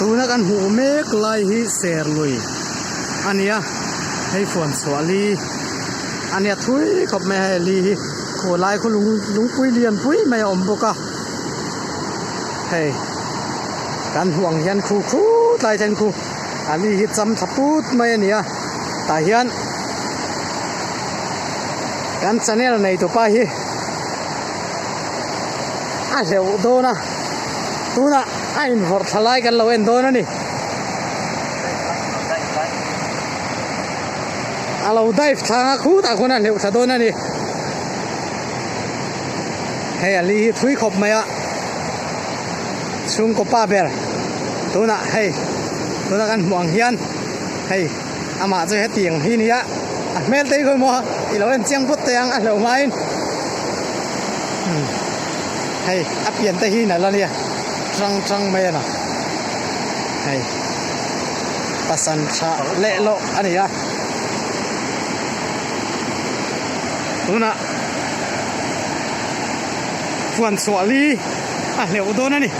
Tuna kan hmuh mek lai hi Serlui a nia, hei fuan chhuah li a nia thui khawp mai a hei li hi khaw lai khaw lung lungpui lian pui mai a awm bawk a hei kan hmuh ang hian khu khut lai then khu a li hi cham thla put mai a ni a tah hian kan channel nei tupa hi a hleuh dawn a tunah a invawrh thla lai kan lo en dawn a ni a lo dive thla anga khutah khuan a hleuh thla dawn a ni hei a li hi thui khawp mai a chhungkaw pa ber tunah hei tuna kan hmuh ang hian hei amah chu hetiang hi nia a hmel te hi khawi maw i lo en chiang phawt teh ang a hlauh hmain hei a pian te hi nalh a nia tang tang mai a na hei pasan tha leh loh a ni a tunah huan chhuah li a hleuh dawn a ni.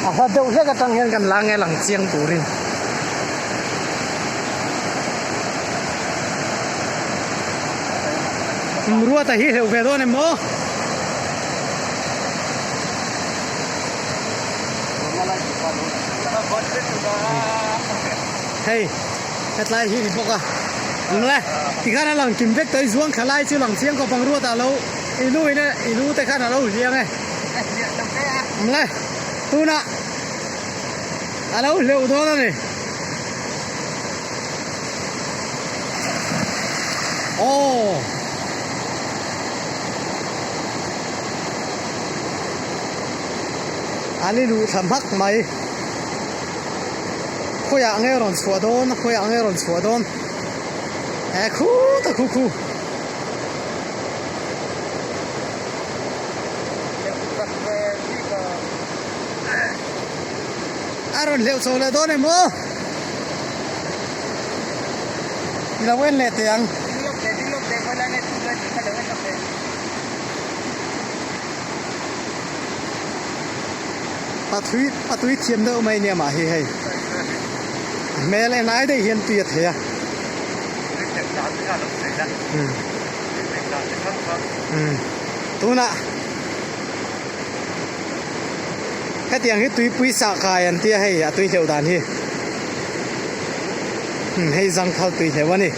A hla deuh hlek atang hian kan la nge lang chiang turin. Ruata hi hleuh ve dawn em maw? Hei hetlai hi ni bawk a eng le tikhan a lang kim vek tawh i zuang thla lai chu lang chiang khawp ang ruat ah lo i nu in i nu te khan a lo hliang e eng le tunah a lo hleuh dawn a ni aw. An i luh thla hmak mai. Khawiah nge rawn chhuah dawn khawiah nge rawn chhuah dawn he khut a khu khu. A rawn hleuh chho leh dawn em aw. I lo en leh teh ang. Pathui patui thiam deuh mai nia mah hi hei hmel en ai daih hian tui a thei a tunah hetiang hi tuipui sah kai an tia hei a tui hleuh dan hi hei zangkhal tui hleuh a ni.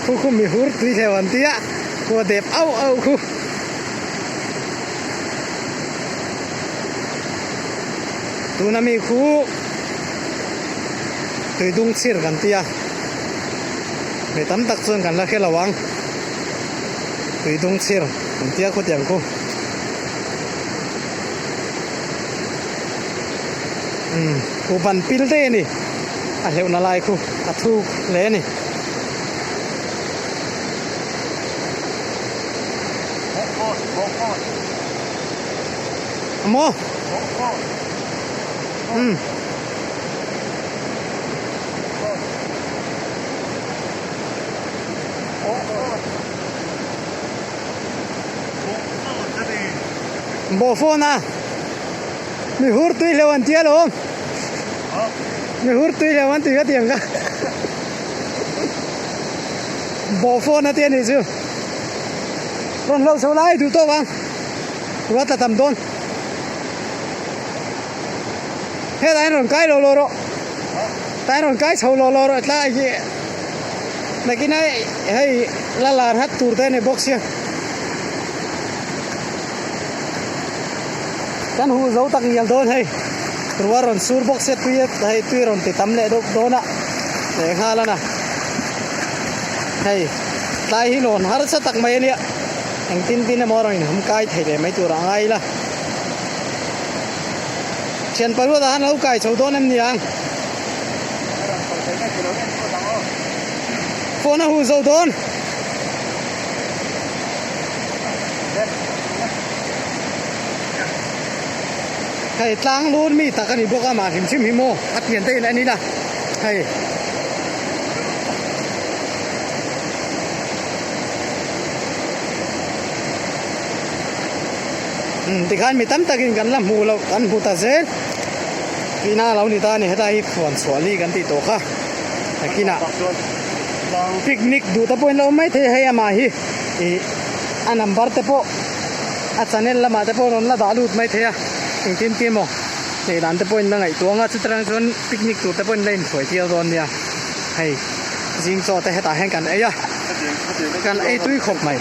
Khu khu mi hur tui hleuh an tia khua dep auh auh khu. Tuna mi khu tui dung chhir kan tia mi tam tak chuan kan la hre lo ang tui dung chhir kan tia khutiang khu. Umm u ban pil daih a ni a hleuhna lai khu a thuk hle a ni. Maw? Umm. Bawh phone a mi hur tui hleuh an tia lo mi hur tui hleuh an ti ka tiang kha bawh phone a tia nih chu rawn hlauh chho lai duh tawk ang ruah tla tam dawn helai an rawn kai lo lo rawh tlai an rawn kai chho lo lo rawh tlai hi nakinah hei la lar hat tur te a ni bawk sia. Kan huh zo tak ngial dawn hei ruah rawn sur bawk sia tui hei tui rawn ti tam leh deuh dawn a leh nghal a na hei tlai hi lawn harsa tak mai a nia engtin tin emaw rawn inham kai thei leh mai tur a ngai ila thian paruat ah khan lo kai chho dawn em ni ang phone a huh zo dawn. Hei tlang lun mi tak a ni bawk a mah hrim hrim hi maw a pian te in en ila hei. Umm tikhan mi tam takin kan la hmuh loh kan hmu ta zel tihna a lo ni ta a ni hetlai hi khuan chhuah li kan tih tawh kha nakinah picnic duh te pawhin la awm maithei a hei amah hi ih a number te pawh a channel lamah te pawh rawn la dah lut maithei a engtin te emaw neih dan te pawhin la ngaihtuah ang a chutah chuan picnic tur te pawhin la inhruai tir dawn nia hei zing chaw te hetah hian kan ei a kan ei tui khawp mai.